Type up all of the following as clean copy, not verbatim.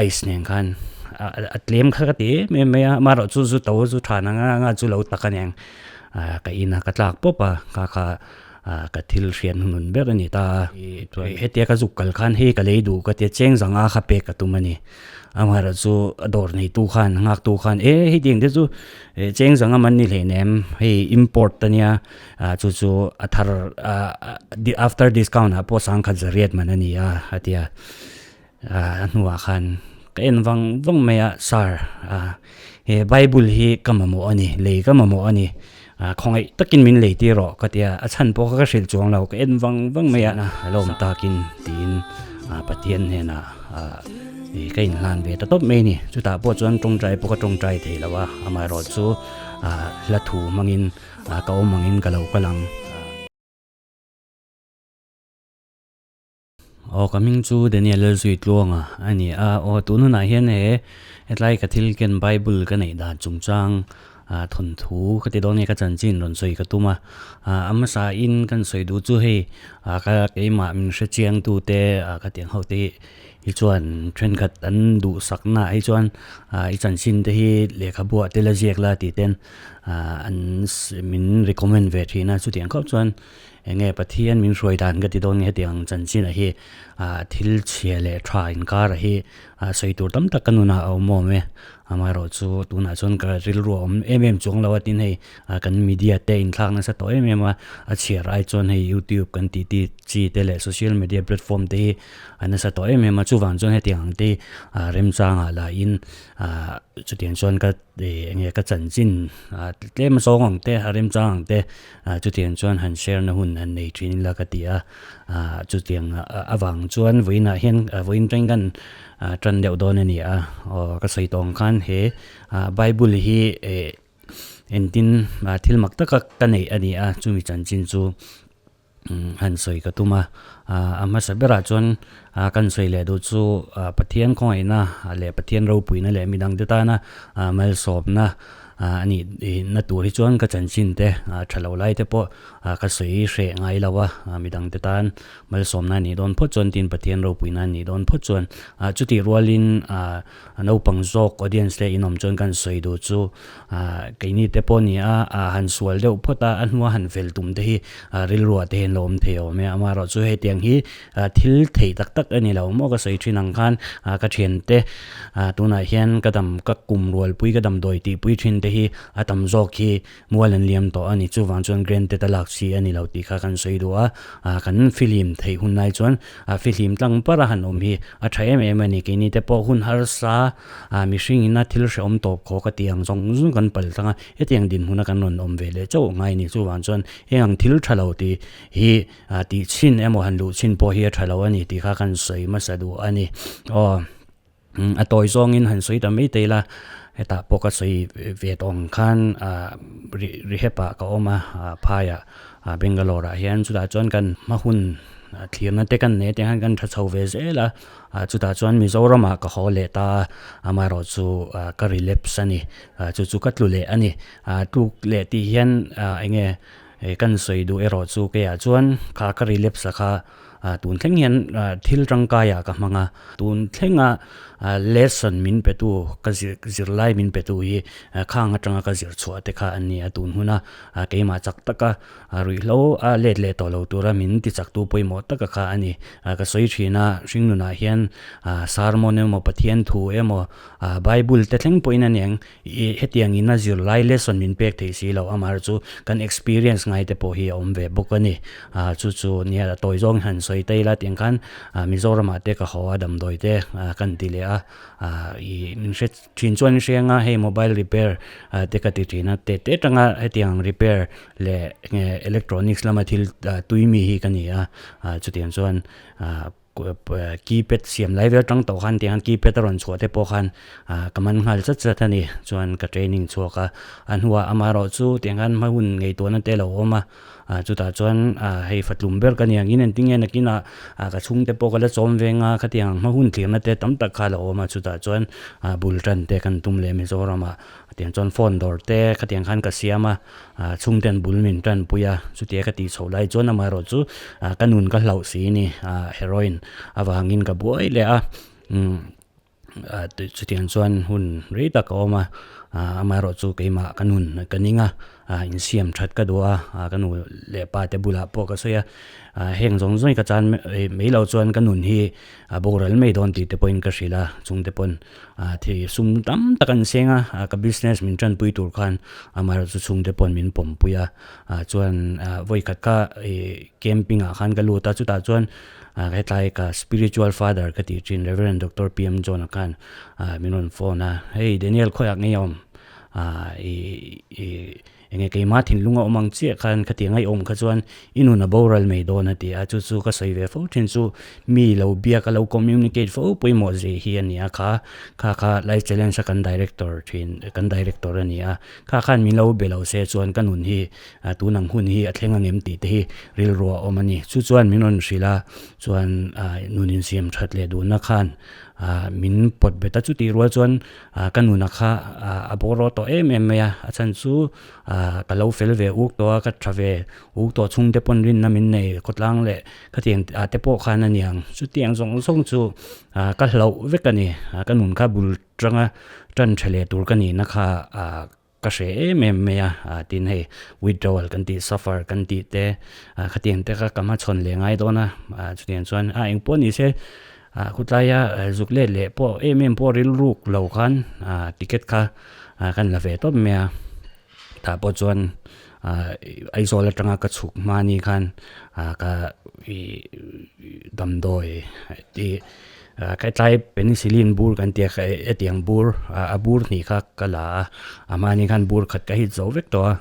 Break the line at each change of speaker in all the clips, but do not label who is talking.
Ice nen khan a tlem kha ka ti em em mai a amaherawh chu zu to zu tha na nga nga chu lo tak a niang ka in a ka tlak pawp a kha kha ka thil hriat hnun ber a ni ta a hetia ka zuk kal khan hei ka lei duh ka tia cheng zanga kha pek ka tum a ni amaherawh chu a dawr neitu khan nghak tu khan e hetiang te chu cheng zanga man ni hleinem hei import a nia chu chu a thar after discount ah pawh sangkhat zariat man a ni a a ti a. A hnuah khan ka en vang vang mai a, Sir, he Bible hi ka mamawh a ni, lei ka mamawh a ni, khawngaih takin min lei tir rawh ka ti a, a chhan pawh kha ka hrilh chuang lo, ka en vang vang mai a, a lawm takin tiin Pathian hnenah ka inhlan ve ta tawp mai a ni. Chutah pawh chuan tawngtai pawh ka tawngtai thei lo a, amaherawhchu hla thu hmangin ka awm angin ka lo kal ang. Aw ka hming chu Daniel Lalzuitluanga a ni a, aw tun hunah hian he hetlai ka thil ken Bible ka neih dan chungchang ah thawnthu ka ti dawn nge ka chanchin rawn sawi ka tum a, ah a hmasa in kan sawi duh chu hei ah ka keimah min hre chiang tu te ah ka tiang ho te hi hi chuan thenkhat an duhsakna ah hi chuan ah i chanchin te hi lehkhabuah te la ziak la tih ten ah an min recommend ve thin a chutiang khawp chuan. Enge Pathian min hruai dan ka ti dawn nge hetiang ang chanchin ah hi ah thil chhia leh tha inkar ah hi ah sawi tur tam tak ka nunah a awm awm e. Amaherawh chu tunah chuan ka rilru a awm em em chuang lo a tin hei ah kan media te inthlak nasa tawh em em a, a chhiar ai chuan hei youtube kan tih tih chi te leh social media platform te hi a nasa tawh em em a chuvang chuan hetiang ang te hi ah remchangah lah in ah chutiang chuan ka Ih enge ka chanchin ah tlem zawng ang te a remchang ang te ah chutiang chuan han share na hun han nei thin ila ka ti a ah chutiang avang chuan vawiinah hian vawiin teng kan ah tan deuh dawn a ni a aw ka sawi tawh ang khan he ah bible hi eh engtin ah thil mak taka ka neih a ni a chumi chanchin chu. Han sawi ka tum a, a hmasa berah chuan kan sawi leh duh chu Pathian khawngaihna leh Pathian ropuina leh midangte tana malsawmna a nih na tur hi chuan ka chanchin te tha lo lai te pawh ka sawi hreh ngai lo a, midangte tan malsawmna a nih dawn phawt chuan tin Pathian ropuina a nih dawn phawt chuan chutih rualin A naupang zawk audience te inawm chuan kan sawi duh chu ah keini te pawh ni a, ah han sual deuh phawt a, a hnua han fel tum te hi ah rilruah te hian lo awm thei awm e. Amaherawh chu hetiang hi ah thil thei tak tak a ni lo maw ka sawi thin ang khan ah ka thiante ah tunah hian ka dam ka kum rualpui ka damdawi tihpui thin te hi a tam zawk hi Mual an liam tawh a ni. Chuvang chuan granted a lak chi a ni lo tih kha kan sawi duh a. Kan fihlim theih hun lai chuan fihlim tlang par a han awm hi a tha em em a ni. Keini te pawh hun harsa mihring ina thil hrehawm tawp khawk a tih ang zawng zawng kan pal tlang a. Hetiang dinhmuna kan rawn awm ve leh chauh ngai a ni. Chuvang chuan heng ang thil tha lo tih hi tih chhin emaw han luh chhin pawh hi a tha lo a ni tih kha kan sawi hmasa duh a ni. Aw. A tawi zawngin han sawi ta mai thei la, hetah pawh ka sawi ve tawh ang khan ah rehab ah ka awm a, phaiah Bangalore ah hian chutah chuan kan hma hun thlirna te kan nei atiang hian kan tha chho ve zel a, chutah chuan Mizoram ah ka haw leh ta a, amaherawh chu ka relapse a ni, chu chu ka tlu leh a ni, tluk leh tih hian eng nge kan sawi duh erawh chu keiah chuan kha ka relapse a kha. Tun thleng hian thil tangkaiah ka hmang a, tun thlenga lesson min petu ka zir zirlai min petu hi khang atanga ka zir chhuah te kha an ni a, tun huna keimah chak taka ruihhlo a let leh tawh lo tura min ti chaktu pawimawh taka kha a ni. Ka sawi thin a, hringnunah hian sermon emaw Pathian thu emaw Bible te thleng pawhin a niang I hetiang in a zirlai lesson min pek theih si loh amaherawh chu kan experience ngai te pawh hi a awm ve bawk a ni. Ah chu chu nia a tawi zawng han sawi ta ila tiang khan ah Mizoram ah te ka haw a damdawi te kan ti leh a, ah i min hre thin chuan in hre anga hei mobile repair te ka ti thin a te te atanga hetiang repair leh nge electronics lama thil tui mi hi ka ni a, ah chutiang chuan ah. Keypad siam lai vel tang tawh khan tiang keypad a rawn chhuah te pawh khan ah ka man nghal chat chat a ni chuan ka training chhuak a a hnuah amaherawh chu tiang khan hma hun ngaihtuahna te a lo awm a ah chutah chuan ah hei fatlum ber ka ni ang in engtin nge nakinah ah ka chhungte pawh ka la chawm veng a khatiang ang hma hun thlirna te tam tak kha a lo awm a chutah chuan ah bul tan te kan tum leh Mizoram ah Tiang chuan phone dawr te khatiang khan ka siam a, chhungten bul min tanpui a, chutia ka tih chhoh lai chuan amaherawh chu ka nun ka hlauh si ni, heroin avangin ka buai leh a. Chutiang chuan hun rei tak a awm a, amaherawhchu keimah ka nun ka ning a, insiam that ka duh a, ka nu leh pa te bulah pawh ka sawi a, heng zawng zawng hi ka chan mai loh chuan ka nun hi a boral mai dawn tih te pawhin ka hrilh a, chung te pawn thei sum tam tak an seng a, ka business min tanpui tur khan amaherawhchu chhung te pawn min pawmpui a, chuan vawikhat kha ih camping ah khan ka lut a, chutah chuan Hetlai ka spiritual father ka tih thin Reverend Doctor PM John-a khan min rawn phone a, hei Daniel khawiah nge i awm? I enge keimah thinlung a awm ang chiah khan khatiang a i awm kha chuan i nun a boral mai dawn a ti a, chu chu ka sawi ve fo thin chu mi lo biak a lo communicate fo pawimawh zia hi a ni a kha kha kha Life Challenge a kan director thin kan director a ni a, kha khan min lo be lo se chuan ka nun hi A tun ang hun hi a thleng ang em tih te hi rilru a awm a ni. Chu chuan min rawn hrilh a, chuan nun insiam that leh duhna khan min pawt bet a. Chutih rual chuan ka nuna kha a bawraw tawh em em mai a, a chhan chu ka lo fel ve uk tawh a, ka tha ve uk tawh chhung te pawn rinna min nei khawtlang leh khatiang te pawh khan a niang. Chutiang zawng zawng chu ka hlauh vek a ni. Ka nun kha bul tanga tan tha leh tur ka nihna kha. Ka hre em em mai a, tin hei withdrawal kan tih suffer kan tih te khatiang te kha ka hmachhawn leh ngai dawn a, chutiang chuan a engpawh ni se khutlaia zuk let leh pawh em em pawh rilruk lo khan ticket kha kan la ve tawp mai a, tah pawh chuan Aizawl atanga ka chhuk hmani khan ka ih damdawi tih. Kaitlai penicillin bur kan tih a hetiang bur a bur hnih kha ka la a, a hmani khan bur khat ka hit zo vek tawh a,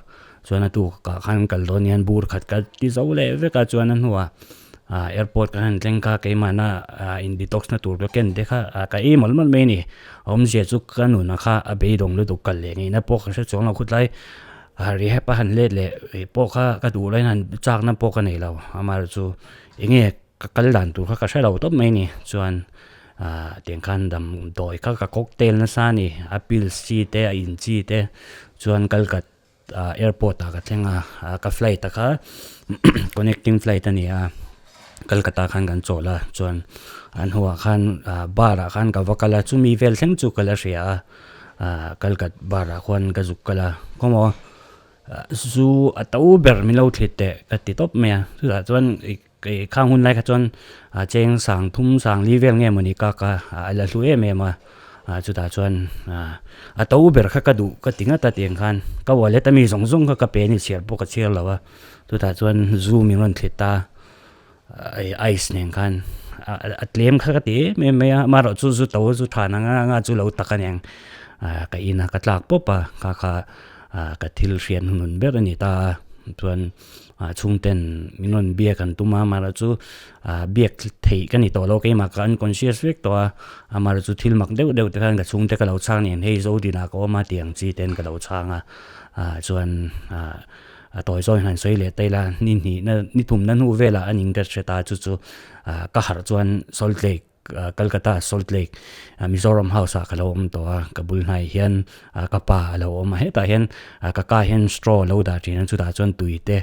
chuan a tuk ah khan kal dawn hian bur khat ka ti zo leh vek a, chuan a hnuah airport ka han thleng kha keimahna in detox na tur ka ken te kha ka ei mawlh mawlh mai a ni, a awmzia chu ka nunah kha a beidawng lutuk kal leh ngeihna pawh ka hre chuang lo khutlai rehab a han let leh pawh kha ka duh laiin han chakna pawh ka nei lo, amaherawhchu eng nge. Ka kal dan tur kha ka hre lo tawp mai ni. Chuan ah tiang khan damdawi kha ka cocktail nasa a ni. A pills chi te a in chi te chuan Kalkat ah airport ah ka thleng a, ka flight a kha connecting flight a ni a, Kolkata khan kan chawl a, chuan an hnuah khan ah bar ah khan ka va kal a, chumi vel thleng chu ka la hria a, ah Kalkat bar ah khuan ka zuk kal a, khawmaw zu a to ber min lo thlit teh ka ti tawp mai a, chutah chuan ih. Kei khang hun lai kha chuan cheng sang thum sang li vel nge mawni ka ka a la hlu em em a, chutah chuan a to ber kha ka duh ka ti ngat a tiang khan ka wallet ami zawng zawng kha ka pe a ni chhiar pawh ka chhiar lo a, chutah chuan zu min rawn thlit ta ice nen khan a tlem kha ka ti em em mai a, amaherawh chu zu to zu than anga anga chu lo tak a niang ka in a ka tlak pawp a kha kha ka thil hriat hnun ber a ni ta a chuan. Ah chhungten min rawn biak an tum a, amaherawh chu ah biak theih ka ni tawh lo keimah ka unconscious vek tawh a, amaherawh chu thil mak deuh deuh te khan ka chhungte ka lo chhang nen hei Zodina ka awm a tih ang chi ten ka lo chhang a, ah chuan ah a tawi zawng in han sawi leh ta ila ni hnih na ni thum na hnu velah a ning ka hre ta chu chu ah ka harh chuan Salt Lake Calcutta Salt Lake Mizoram House ah ka lo awm tawh a, ka bul hnaiah hian ka pa a lo awm a, hetah hian ka ka hian straw a lo dah thin a, chutah chuan tui te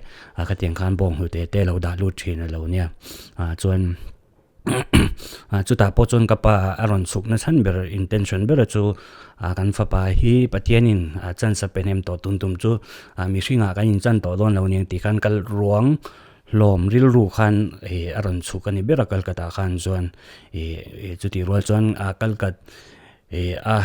khatiang khan bawnghnute te a lo dah lut thin a lo nia, chuan chutah pawh chuan ka pa a rawn chhuk na chhan ber intention ber chu kan fapa hi Pathianin chance a pe hnem tawh tum tum chu mihringah kan inchan tawh dawn lo nia tih khan kal ruang. Hlawm rilru khan ih a rawn chhuk a ni ber a Calcutta khan chuan ih chutih rual chuan ah Calcut ih a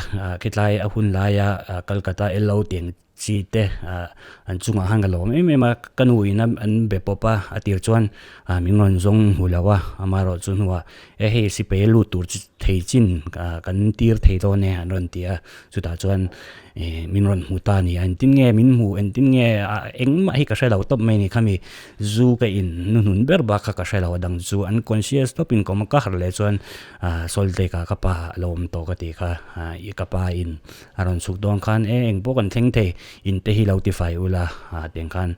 khitlai a hun laia Calcutta elo tih chi te ah an chungah khan ka lawm em em a ka nu in an be pawp a a tir chuan ah min rawn zawng hmu lo a amaherawh chu hnuah e hei sipai a lut tur chi thei chin kan tir thei dawn e an rawn ti a chutah chuan. Ih min rawn hmu ta a ni a, engtin nge min hmu, engtin nge ah engmah hi ka hre lo tawp mai a ni khami zu ka in hnuhnun ber bak kha ka hre lo a dang chu an conscious tawp in ka awm a, ka harh leh chuan ah Salt Lake ah ka pa a lo awm tawh ka tih kha ah i ka pa in a rawn chhuk dawn khan e eng pawh kan thleng thei in te hi lo ti fai ula ah tiang khan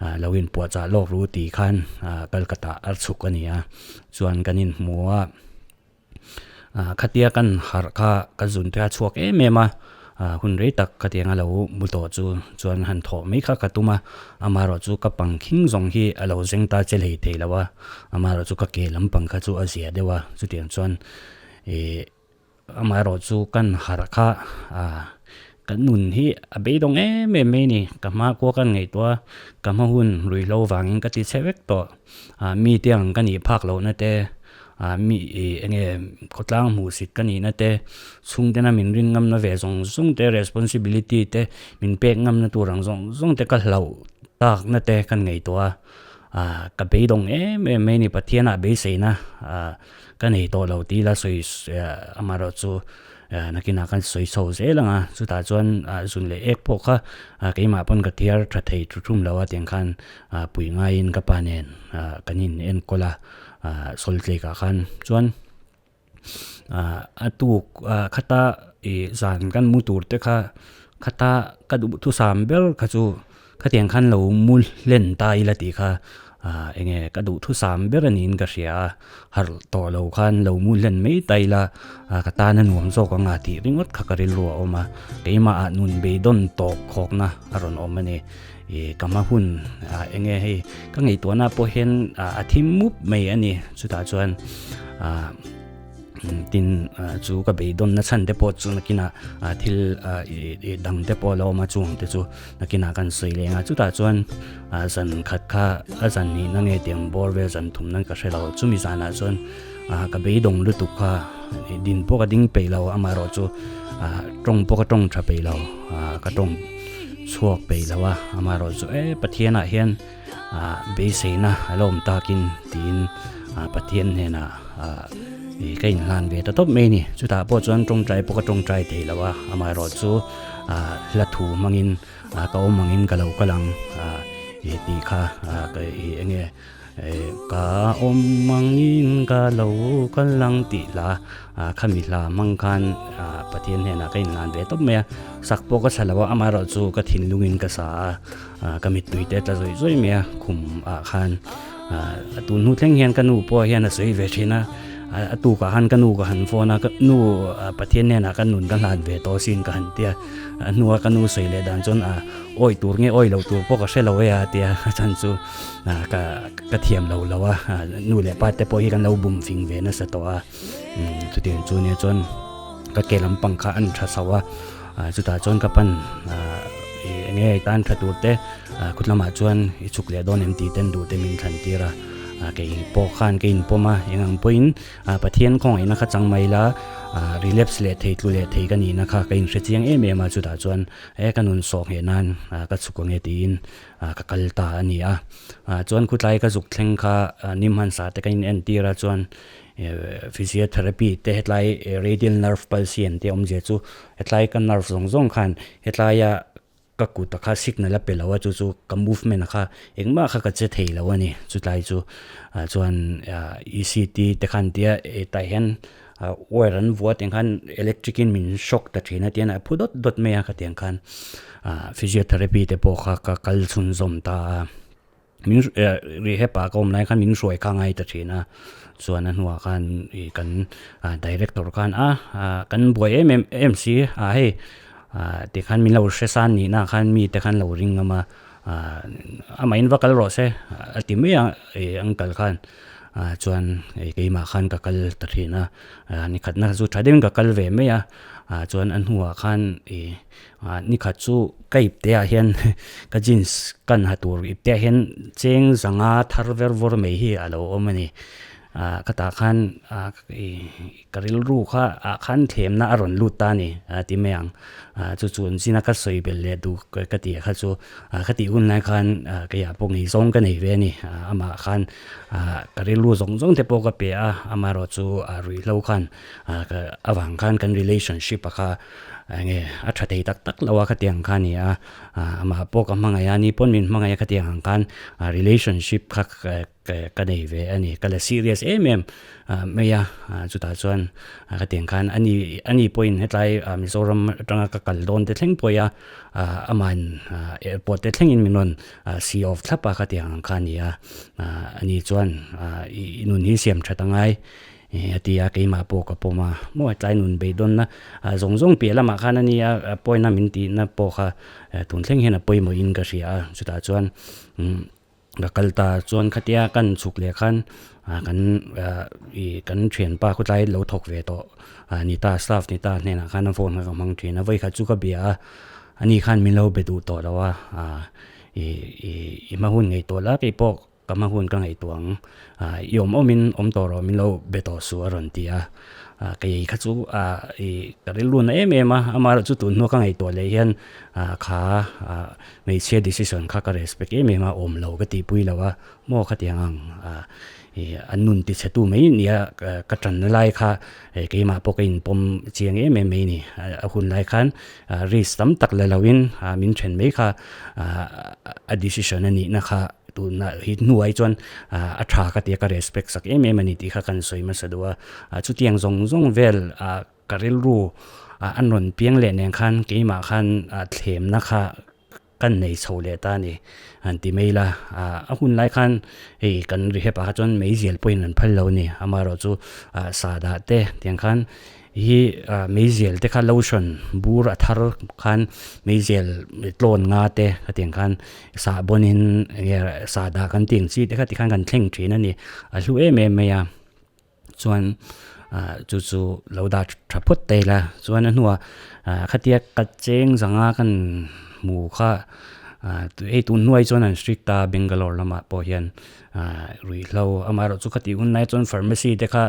ah lo in puahchah lawk ru tih khan ah Calcutta a chhuk a ni a, chuan kan inhmu a. Ah khatia kan harh kha ka zun te a chhuak em em a, ah hun rei tak khatiang a lo mu tawh chu chuan han thawh mai kha ka tum a, amaherawh chu ka pang khing zawng hi a lo zeng ta che hlei thei lo a, amaherawh chu ka ke lampang kha chu a zia deuh a, chutiang chuan ih. Amaherawhchu kan harh kha ah kan nun hi a beidawng em em mai a ni. Ka hma kua kan ngaihtuah a, ka hma hun ruihhlo vangin ka ti chhe vek tawh. Ah mite ang ka nih phak lohna te, ah mi ih eng nge khawtlang hmuhsit ka nihna te, chhungtena min rin ngamna ve zawng zawng te, responsibility te min pek ngamna tur ang zawng zawng te ka hlauh takna te kan ngaihtuah a. Ah ka beidawng em em mai a ni. Pathianah beiseina ah ka nei tawh lo tih ila sawi amaherawhchu nakinah kan sawi chho zel ang a, chutah chuan zun leh ek pawh kha keimah pawn ka thiar tha thei thu thum lo a tiang khan pui ngaiin ka pa nen kan in enkawl a Sawltlekah khan chuan a tuk khata ih zan kan mu tur te kha khata ka duhthusam ber kha chu. Khatiang khan lo mu hlen ta ila tih kha ah eng nge ka duhthusam ber a niin ka hria a, harh tawh lo khan lo mu hlen mai ta ila ah ka tan a nuam zawk ang a tih ringawt kha ka rilru a awm a, keimah ah nun beidawn tawp khawkna a rawn awm a ni. Ih ka hma hun ah eng nge hei ka ngaihtuahna pawh hian ah a thim mup mai a ni chutah chuan ah. Tin chu ka beidawnna chhan te pawh chu nakinah thil dang te pawh a lo awm a chung te chu nakinah kan sawi leng a chutah chuan zan khat kha a zan nihna nge tiang bawr vel zan thum nan ka hre lo chumi zanah chuan ka beidawng lutuk kha din pawh ka ding peih lo amaherawh chu tawng pawh ka tawng tha peih lo ka tawng chhuak peih lo a amaherawh chu e Pathianah hian. Beiseina a la awm takin tiin Pathian hnenah ka inhlan ve ta tawp mai a ni. Chutah pawh chuan tawngtai pawh ka tawngtai thei lo a, amaherawhchu hla thu hmangin ka awm angin ka lo kal ang tih kha eng nge ka awm angin ka lo kal ang tih hla Khami hla hmang khan Pathian hnenah ka inhlan ve tawp mai a, sak pawh ka sa lo a, amaherawhchu ka thinlungin ka sa a. Ka mittui te tla zawih zawih mai a khum ah khan a tun hnu thleng hian ka nu pawh hian a sawi ve thin a a tukah khan ka nu ka han phone a ka nu Pathian hnenah ka nun ka hlan ve tawh sin ka han tia a hnua ka nu sawi leh dan chuan a awi tur nge awi lo tur pawh ka hre lo e a tia a chhan chu ka ka thiam lo lo a nu leh pa te pawh hi kan lo bum fing ve nasa tawh a chutiang chu nia chuan ka ke lampang kha an tha chho a. Chutah chuan ka pan ih eng nge tan tha tur te khut lamah chuan i chhuk leh dawn em tih ten duh te min thlan tir a, kei pawh khan ka inpawm a eng ang pawhin Pathian khawngaihna kha chang mai la relapse leh thei tlu leh thei ka nihna kha ka inhre chiang em em a chutah chuan e ka nun sawh ngheh nan ka chhuk ang e tiin ka kal ta a ni a, chuan khutlai ka zuk thleng kha nim hmansa te ka inentir a chuan Physiotherapy te hetlai radial nerve palsy an tih awmzia chu hetlai ka nerve zawng zawng khan hetlaia ka kut a kha signal a pe lo a chu chu ka movement a kha engmah kha ka che thei lo a ni chutlai chu chuan ECT te khan tia hetah hian wire an vuah tiang khan electric in min shock ta thin a tian a phu dawt dawt mai a khatiang khan physiotherapy te pawh kha ka kal chhunzawm ta a. Min rehab ah ka awm lai khan min hruai kha ngai ta thin a, chuan a hnuah khan ih kan director khan a kan buai em em em si a hei tikhan min lo hre san nih na khan mi te khan lo ring ngam a amahin va kal rawh se a ti mai a ih an kal khan chuan keimah khan ka kal ta thin a nikhatna chu tha deuhin ka kal ve mai a chuan a hnuah khan ih. Ah nikhat chu ka ipte ah hian ka jeans kan ha tur ipte ah hian cheng zanga thar ver vawr mai hi a lo awm a ni. Ah ka tah khan ah ih ka rilru kha ah khan thlemna a rawn lut ta a ni a ti mai ang. Ah chu chu an zina ka sawi belh leh duh ka tih kha chu ah ka tih hun lai khan ah keiah pawh ngaihzawng ka nei ve a ni. Ah amah khan ah ka rilru zawng zawng te pawh ka pe a amaherawhchu ah ruihhlo khan ah ka avang khan kan relationship a kha Enge a tha thei tak tak lo a khatiang kha a ni a, amah pawh ka hmangaih a, ni pawn min hmangaih a khatiang ang khan relationship kha ka nei ve a ni, ka la serious em em mai a, chutah chuan khatiang khan a ni a ni pawhin hetlai Mizoram atanga ka kal dawn te thleng pawh a, amahin airport te thlengin min rawn see off thlap a khatiang ang kha a ni a, a ni chuan i nun hi siam that a ngai. A ti a, keimah pawh ka pawm a, maw tlai nun beidawnna zawng zawng piah lamah khan a nia pawina min tihna pawh kha tun thleng hian a pawimawhin ka hria a, chutah chuan ka kal ta chuan khatia kan chhuk leh khan Kan ih kan thianpa khawtlai lo thawk ve tawh ni ta staff ni ta hnenah khan a phone kha ka hmang thin a vawikhat chu ka bia a ani khan min lo be duh tawh lo a ih ih i hma hun ngei tawh la keipawh ka hma hun ka ngaihtuah ang i awm awmin awm tawh rawh min lo be tawh suh a rawn ti a kei kha chu ih ka rilru na em em a amaherawhchu tun hnua ka ngaihtuah leh hian kha hmeichhia decision kha ka respect em em a awm lo ka tihpui lo a. Maw khatiang ang ih an nun ti chhe tu mai nia ka tanna lai kha keimah pawh ka inpawm chiang em em mai a ni. A hun lai khan risk tam tak la loin min then mai kha a decision a nihna kha tuna hi hnuai chuan a tha ka tia ka respect sak em em a ni tih kha kan sawi hmasa duh a. Chutiang zawng zawng vel ka rilru an rawn piang leh nen khan keimah khan thlemna kha Kan nei chho leh ta a ni han ti mai ila, a hun lai khan hei kan rehab ah kha chuan meizial pawhin an phal lo a ni, amaherawhchu sahdah te tiang khan hi meizial te kha lotion bur a thar khan meizial tlawn nga te khatiang khan sahbawn in enge sahdah kan tih ang chi te kha tikhan kan thleng thin a ni, a hlu em em mai a. Chuan chu chu lo dah tha phawt ta ila chuan a hnuah khatia ka cheng zanga kan hmu kha hei tun hnuai chuan an strict ta Bangalore lamah pawh hian ruihhlo amaherawh chu khatih hun lai chuan pharmacy te kha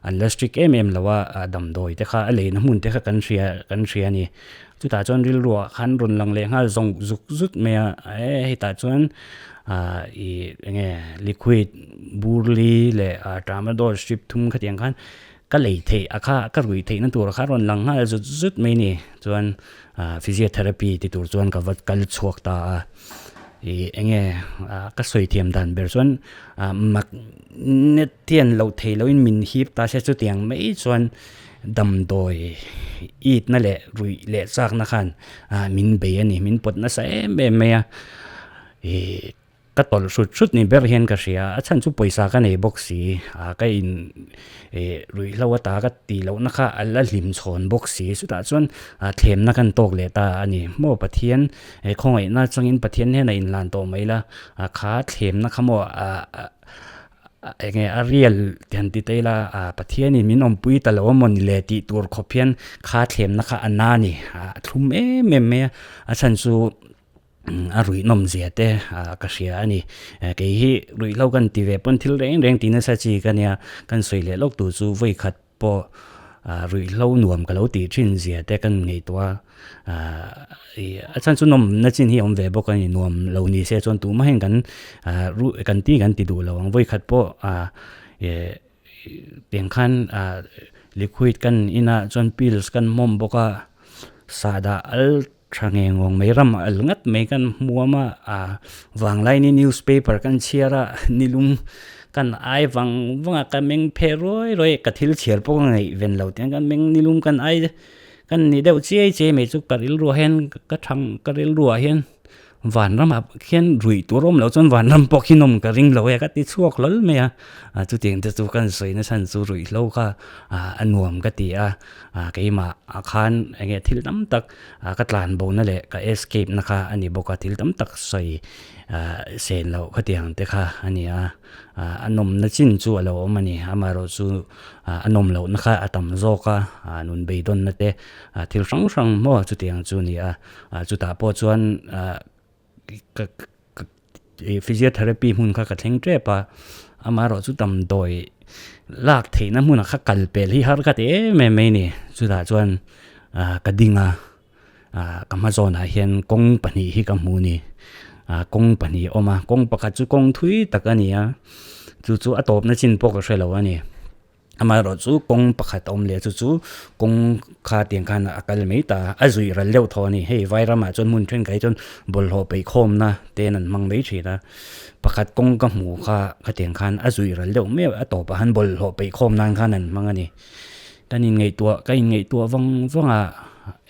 an la strict em em lo a damdawi te kha a leina hmun te kha kan hria kan hria a ni chutah chuan rilruah khan rawn lang leh nghal zawng zuk zut mai a hetah chuan. Ih eng nge liquid burli leh tramadol strip thum khatiang khan ka lei theih a kha ka rui theih na tur kha a rawn lang nghal zut zut mai a ni chuan physiotherapy ti tur chuan ka va kal chhuak ta a ih eng nge ka sawi thiam dan ber chuan magnet hian loh theih loh in min hip ta se chutiang mai chuan damdawi it na leh ruih leh chak na khan min bei a ni min pawt nasa em em mai a. Ih ka tawlh hrut hrut ni ber hian ka hria a chhan chu pawisa ka nei bawk si ah ka in ih ruihhlo ata ka tih lohna kha a la hlim chhawn bawk si chutah chuan ah thlemna kan tawk leh ta a ni maw Pathian he khawngaihna changin Pathian hian a inlan tawh mai la ah kha thlemna kha maw ah eng nge a real ti han ti ta ila ah Pathianin min awmpui ta lo a mawni le tih tur khawp hian kha thlemna kha a na a ni ah a thlum em em mai a a chhan chu. A ruih nawm zia te ka hria a ni. Kei hi ruihhlo kan ti ve pawn thil reng reng ti nasa chi ka nia, kan sawi leh lawk tur chu vawi khat pawh ruihhlo nuam ka lo tih thin zia te kan ngaihtuah a, a chhan chu nawmna chin hi a awm ve bawk a ni, nuam lo ni se chuan tumah hian kan kan ti kan ti duh lo ang, vawi khat pawh tiang khan liquid kan inah chuan pills kan hmawm bawk a, sahdah al Tha nge ngawng mai ram al ngat mai kan hmuam a, a vanglaini newspaper kan chhiar a, nilum kan ai vang vang a, ka meng phe ruai ruai ka thil chhiar pawh ka ngaihven lo tiang ka meng nilum kan ai kan ni deuh chiai chiai mai chu ka rilruah hian ka thang ka rilruah hian vanramah khian ruih tur awm loh chuan vanram pawh khi nawm ka ring lo e ka ti chhuak hlawl mai a, chutiang te chu kan sawi na chhan chu ruihhlo kha a nuam ka ti a. Keimah ah khan eng nge thil tam tak ka tlan bo na leh ka escape na kha a ni bawk a, thil tam tak sawi sen loh khatiang te kha a ni a, a nawmna chin chu a lo awm a ni, amaherawhchu a nawm lohna kha a tam zawk a, nun beidawnna te thil hrang hrang maw chutiang chu a ni a, chutah pawh chuan ka physiotherapy hmun kha ka thleng tep a, amaherawhchu damdawi lak theihna hmunah kha kal pel hi har ka ti em em mai a ni. Chutah chuan ka ding a, ka hma zawnah hian kawng pahnih hi ka hmu a ni. Kawng pahnih a awm a, kawng pakhat chu kawng thui tak a ni a, chu chu a tawpna chin pawh ka hre lo a ni. Amaherawh chu kawng pakhat a awm leh chu chu kawng kha tiang khan a kal mai ta a zuih ral deuh thaw a ni. Hei Vairamah chuan hmun thenkhat hi chuan bawlhhlawh peihkhawmna te an hmang mai thin a, pakhat kawng ka hmuh kha khatiang khan a zuih ral deuh mai a tawpah khan bawlhhlawh peihkhawm nan khan an hmang a ni. Kan inngaihtuah ka inngaihtuah vang vang a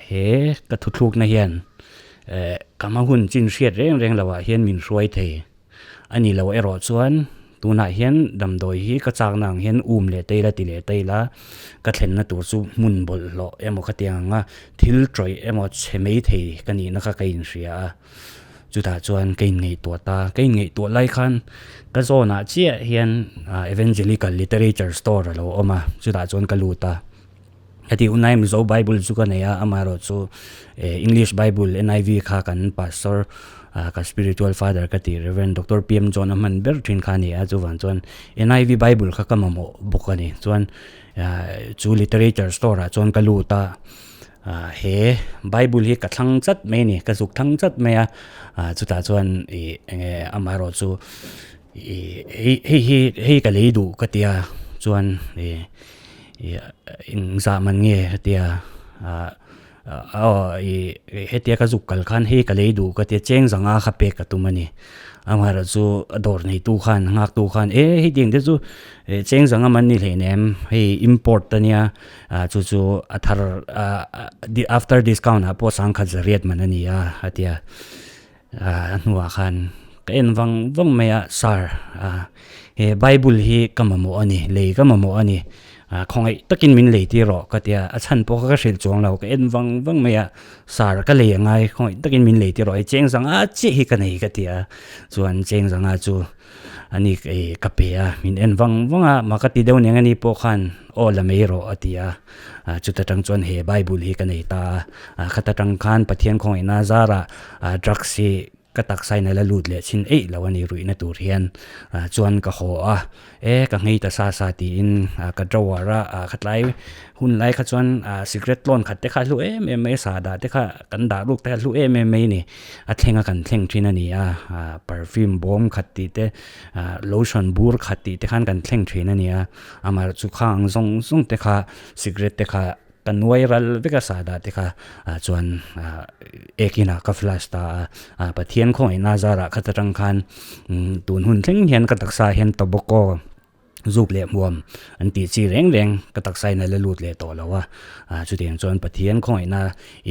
he ka thuthlukna hian eh ka hma hun chin hriat reng reng loh ah hian min hruai thei. A ni lo erawh chuan tunah hian damdawi hi ka chakna ang hian um leh ta ila ti leh ta ila ka thlenna tur chu hmun bawlhhlawh emaw khatiang anga thil tawih emaw chhe mai thei ka nihna kha ka inhria a. Chutah chuan ka inngaihtuah ta, ka inngaihtuah lai khan ka zawnah chiah hian Evangelical Literature Store a lo awm a, chutah chuan ka lut a. Heti unai Mizo Bible chu ka nei a, amaherawhchu English Bible NIV kha kan Pastor ka Spiritual Father ka tih Rev. Doctor PM John a hman ber thin kha a ni a, chuvang chuan NIV Bible kha ka mamawh bawk a ni. Chuan chu Literature Store ah chuan ka lut a. He Bible hi ka thlang chat mai a ni, ka zuk thlang chat mai a, chutah chuan ih eng nge amaherawhchu ih hei hei hi hei ka lei duh ka tia chuan ih ih engzah man nge hetia ah aw ih hetia ka zuk kal khan hei ka lei duh ka tia cheng zanga kha pek ka tum a ni, amaherawhchu a dawr neitu khan nghaktu khan e hei tiang te chu cheng zanga man ni hleinem hei import ania. Ah chu chu a thar ah after discount ah pawh sangkhat zariat man a ni a a ti a ah a hnuah khan ka en vang vang mai a sir ah he bible hi ka mamawh a ni lei ka mamawh a ni ah khawngaih takin min lei tir rawh ka ti a a chhan pawh kha ka hrilh chuang lo ka en vang vang mai a sir ka lei a ngai khawngaih takin min lei tir rawh hei cheng zanga chiah hi ka nei ka ti a chuan cheng zanga chu. Ani ih ka pe a, min en vang vang a, mah ka ti deuh nen ani pawh khan aw la mai rawh a ti a, chuta tang chuan he bible hi ka nei ta a, khata tang khan Pathian khawngaihna zarah drugs hi ka taksa in a la lut leh chhin eih lo a ni ruihna tur hian chuan ka haw a, e ka nghei ta sa sa tiin ka drawer a khatlai hun lai kha chuan cigarette tlawn khat te kha a hlu em em mai a, sahdah te kha kan dah ruk te kha a hlu em em mai a ni. A thleng a kan thleng thin a ni a, ah perfume bawm khat tih te ah lotion bur khat tih te khan kan thleng thin a ni a, amaherawhchu chu khang ang zawng zawng te kha cigarette te kha ka nuai ral vek a sahdah te kha ah chuan ah ekin ah ka flash ta a, ah Pathian khawngaihna zarah khat atang khan tun hun thleng hian ka taksa ah hian tobacco Zuk leh hmuam an tih chi reng reng ka taksa in a la lut leh tawh lo a, ah chutiang chuan Pathian khawngaihna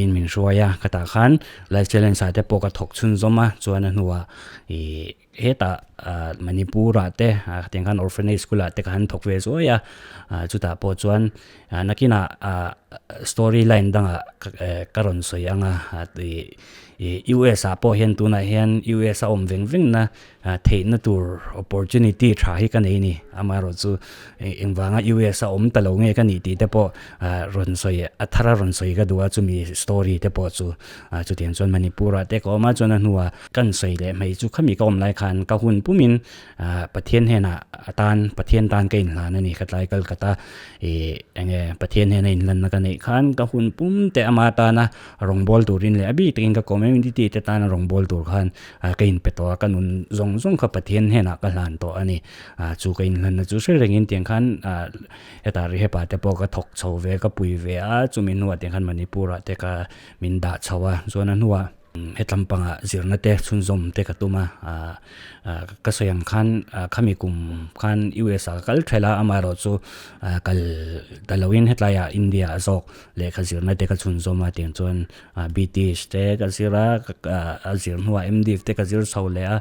in min hruai a, ka tah khan life challenge ah te pawh ka thawk chhunzawm a, chuan a hnuah ih hetah ah Manipur ah te ah khatiang khan orphanage school ah te ka han thawk ve zuai a, ah chutah pawh chuan ah nakinah ah story line dangah ka rawn sawi ang a, ih US ah pawh hian tunah hian US a awm veng veng na Theihna tur opportunity tha hi ka nei a ni. Amaherawhchu engvanga US a awm ta lo nge ka nih tih te pawh rawn sawi a thar a rawn sawi ka duh a chumi story te pawh chu chutiang chuan Manipur ah te ka awm a chuan a hnuah kan sawi leh hmei chu khami ka awm lai khan ka hun pumin Pathian hnenah atan Pathian tan ka inhlan a ni ka tlai kal khat a ih enge Pathian hnena inhlanna ka neih khan ka hun pum te ama tana rawngbâwl turin leh a bik takin ka community te tana rawngbâwl tur khan Ah ka inpe tawh a, ka nun zawng zawng kha Pathian hnenah ka hlan tawh a ni. Ah chu ka inhlanna chu hre rengin tiang khan ah hetah rehab ah te pawh ka thawk chho ve, ka pui ve a, chumi hnuah tiang khan Manipur ah te ka min dah chho a, chuan a hnuah hetlam pangah zirna te chhunzawm te ka tum a, ah ka sawi ang khan khami kum khan US ah ka kal thelh a, amaherawhchu kal ta loin hetlaiah India ah zawk lehkha zirna te ka chhunzawm a tiang chuan BTS te ka zir a a zir hnuah MDiv te ka zir chho leh a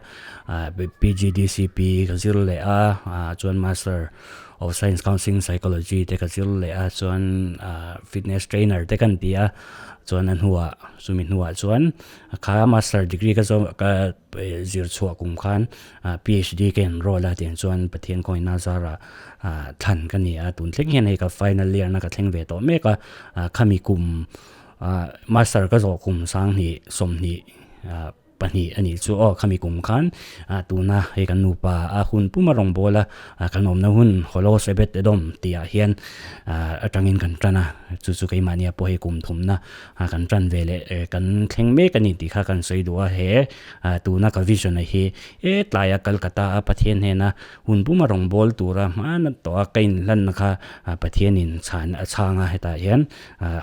PGDCP ka zir leh a chuan Master of Science Counselling Psychology te ka zir leh a chuan fitness trainer te kan ti a chuan a hnuah chumi hnuah chuan kha master degree ka zawm ka zir chhuah kum khan PhD ka enroll a tiang chuan Pathian kawngina zarah thlan ka ni a tun thleng hian hei ka final year na ka thleng ve tawh mek a khami kum Master ka zawh kum sanghnih 20 pahnih a nih chu aw khami kum khan tuna hei kan nupa a hun puma rawngbawla kan awmna hun Holos Ebed Edom tih ah hian atangin kan tan a chu chu keimahnia pawh hei kum thumna kan tan ve leh kan thleng mek a ni tih kha kan sawi duh a he tuna ka vision a hi he tlaia Calcutta a Pathian hnena Hun puma rawngbâwl tura hmana tawh a ka inhlanna kha Pathianin chhan a chhang a, hetah hian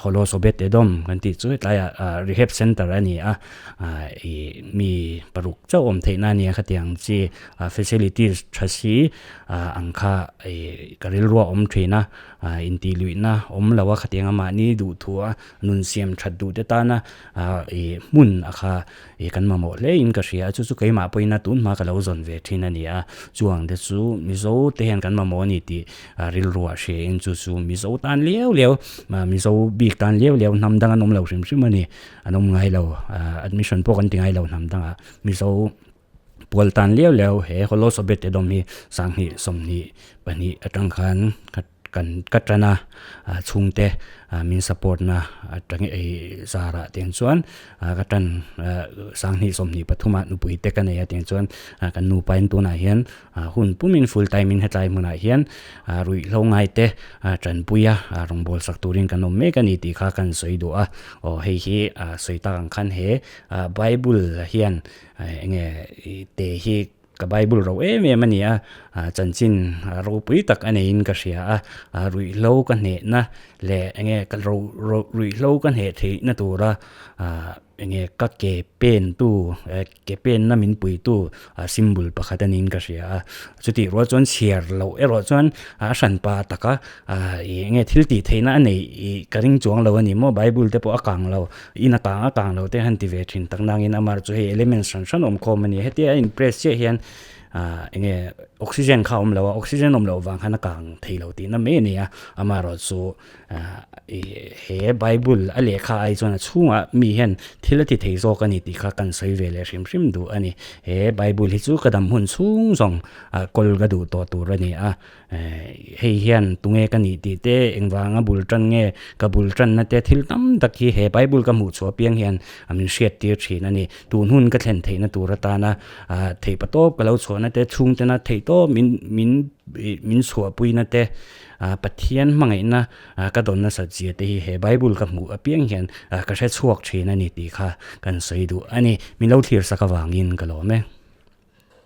Holos Obed Edom kan tih chu hetlaiah Rehab Centre a ni a, ih mi paruk chauh awm theihna a ni a, khatiang chi facilities tha si ang kha ih ka rilru a awm thin a. Intih luihna awm lo a khatiang a mahni duh thu a nun siam that duh te tana ih hmun a kha ih kan mamawh hle in ka hria a chu chu keimah pawhin a tun hma ka lo zawn ve thin a ni a chuang te chu Mizo te hian kan mamawh a ni tih rilru ah hria in chu chu Mizo tan liau liau Mizo bik tan liau liau hnam dang an awm lo hrim hrim a ni an awm ngai lo admission pawh kan ti ngai lo hnam dangah Mizo. Pual tan liau liau he Holosobet Edom hi 20 22 atang khan kan ka tan a chhungte min support na atang ei zarah te chuan ka tan 20 23 ah nupui te ka nei a tiang chuan kan nupa in tunah hian hun pumin full time in hetlai hmunah hian ruihhlo ngai te tanpui a rawngbâwl sak turin kan awm mek a ni tih kha kan sawi duh a aw hei hi sawi tak ang khan he Bible hian Enge i te hi ka Bible ro em em a ni a, chanchin ropui tak a neiin ka hria a, ruihhlo ka hnehna leh enge ka ro ro ruihhlo ka hneh theihna tura enge ka ke pen tu ke penna min puitu symbol pakhat a niin ka hria a, chutih rual chuan chhiar loh erawh chuan a hranpa taka enge thil tih theihna a neih ka ring chuang lo a ni maw Bible te pawh a kang lo. In a kang a kang lo te han ti ve thin tak nangin amar chu hei elements hran hran awm khawm a ni. Hetia a in press chiah hian ah enge oxygen kha a awm lo a, oxygen awm loh vang khan a kang thei lo tihna mai a ni a. Amaherawhchu ah ih he bible a lehkha ai chuan a chhungah mi hian thil a ti thei zawk a ni tih kha kan sawi ve leh hrim hrim duh a ni. He bible hi chu ka dam hun chhung zawng ah kawl ka duh tawh tur a ni a. Hei hian tunge ka nih tih te, engvanga bul tan nge ka bul tanna te thil tam tak hi he Bible ka hmuh chhuah piang hian a min hriat tir thin a ni. Tun hun ka thlen theihna tur atana theihpa tawp ka lo chhuahna te, chhungtena theih tawp min min min chhuahpuina te, Pathian hmangaihna ka dawn nasat zia te hi he Bible ka hmuh apiang hian ka hre chhuak thin a ni tih kha kan sawi duh a ni. Min lo thlir sak avangin ka lawm e.